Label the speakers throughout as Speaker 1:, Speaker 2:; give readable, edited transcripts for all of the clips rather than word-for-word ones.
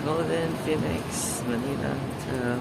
Speaker 1: Golden Phoenix Manila Hotel.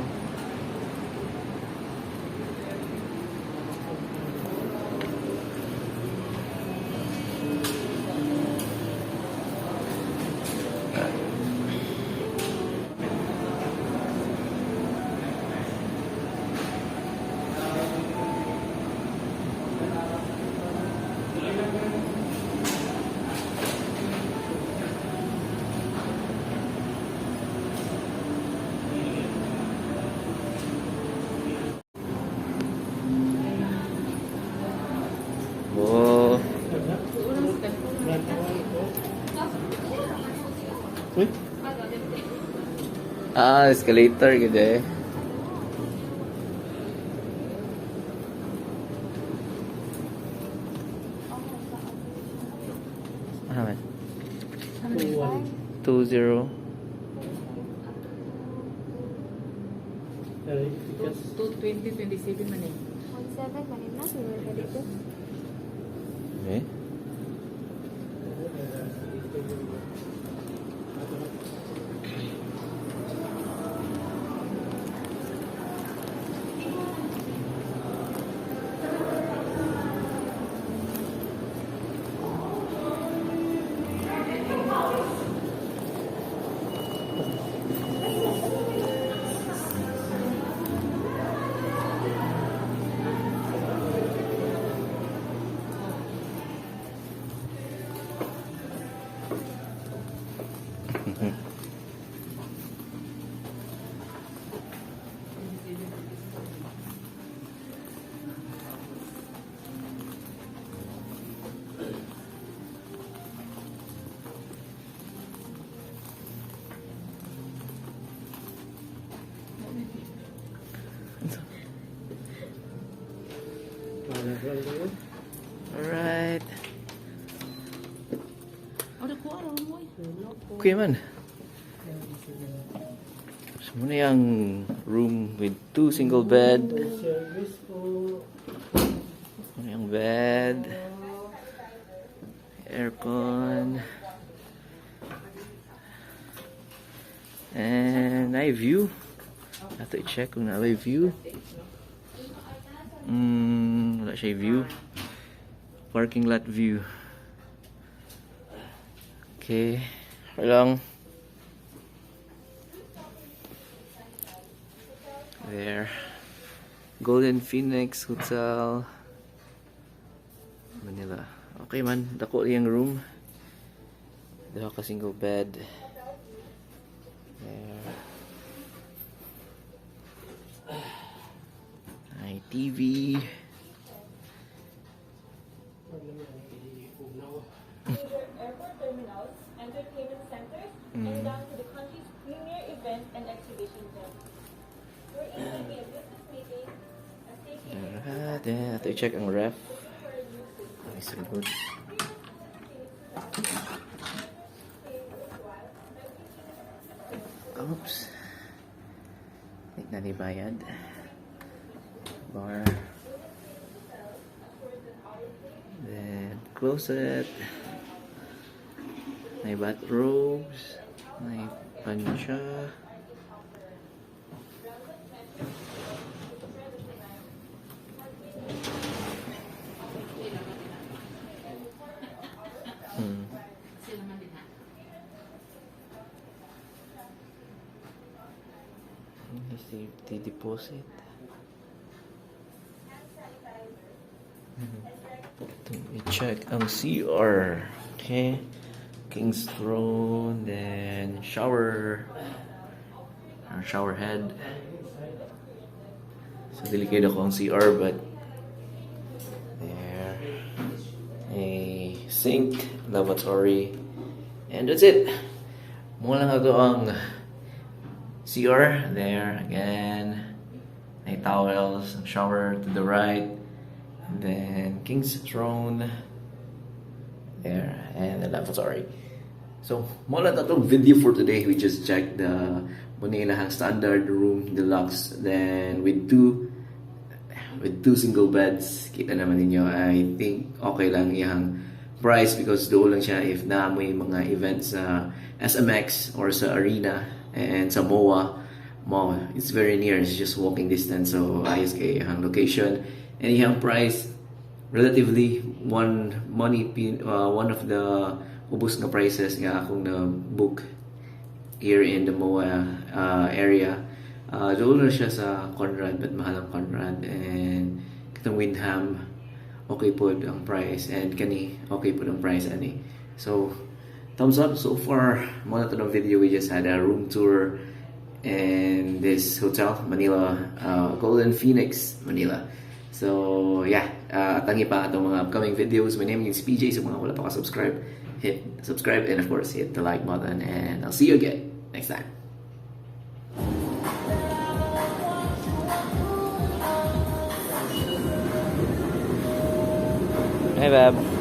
Speaker 1: Oh. Uy. Ah, escalator gid eh. Ano man? 2-0.
Speaker 2: 2027 man eh.
Speaker 3: 17 man na siguro ka dito.
Speaker 1: Eh? Alright.
Speaker 2: Oh, nakuha raw mo eh.
Speaker 1: Okay man. So muna yung room with two single bed.
Speaker 4: Service po.
Speaker 1: Muna yung bed. Aircon. And ay view. Ato i-check kung naa view. Wala siya view. Parking lot view. Okay. Okay lang. There. Golden Phoenix Hotel. Manila. Okay man, dako iyang room. Duha ka single bed. There. Ay TV.
Speaker 5: Airport terminals, entertainment centers, and down to the country's premier event and exhibition venue. Where it might be a business meeting, a staycation,
Speaker 1: Alright, then ato i-check ang ref.
Speaker 5: or a new city.
Speaker 1: Ay, so good. Oops. Think na ni bayad. Bar. Then, closet. May bathrobes. May pancha.
Speaker 2: Sila man din ha.
Speaker 1: Safety deposit. Ito, i-check ang CR. Okay. King's Throne, then shower. Ang shower head. So, dili kayo ako ang CR, but there. A sink, lavatory, and that's it. Mao lang ato ang CR there again. May towels, shower to the right, and then King's Throne there, and the lavatory. So, mao lang atong video for today. We just checked the Manila standard room deluxe, then with two single beds. Kita naman ninyo, I think okay lang iyang price because doon lang siya if na may mga events sa SMX or sa arena. And sa MOA mall, it's very near. It's just walking distance. So ayos kay ang location and iyang price, relatively one of the ubos nga prices nga akong na book here in the MOA area. Duol na siya sa Conrad, but mahal ang Conrad, and katong Wyndham, okay pod ang price, and kani, okay pod ang price ani. So thumbs up so far. Mao na to ng video. We just had a room tour in this hotel, Manila, Golden Phoenix Manila. So yeah, atangi pa atong mga upcoming videos. My name is PJ. Sa mga wala pa ka-subscribe, hit subscribe and of course hit the like button, and I'll see you again next time. Hi, Bab.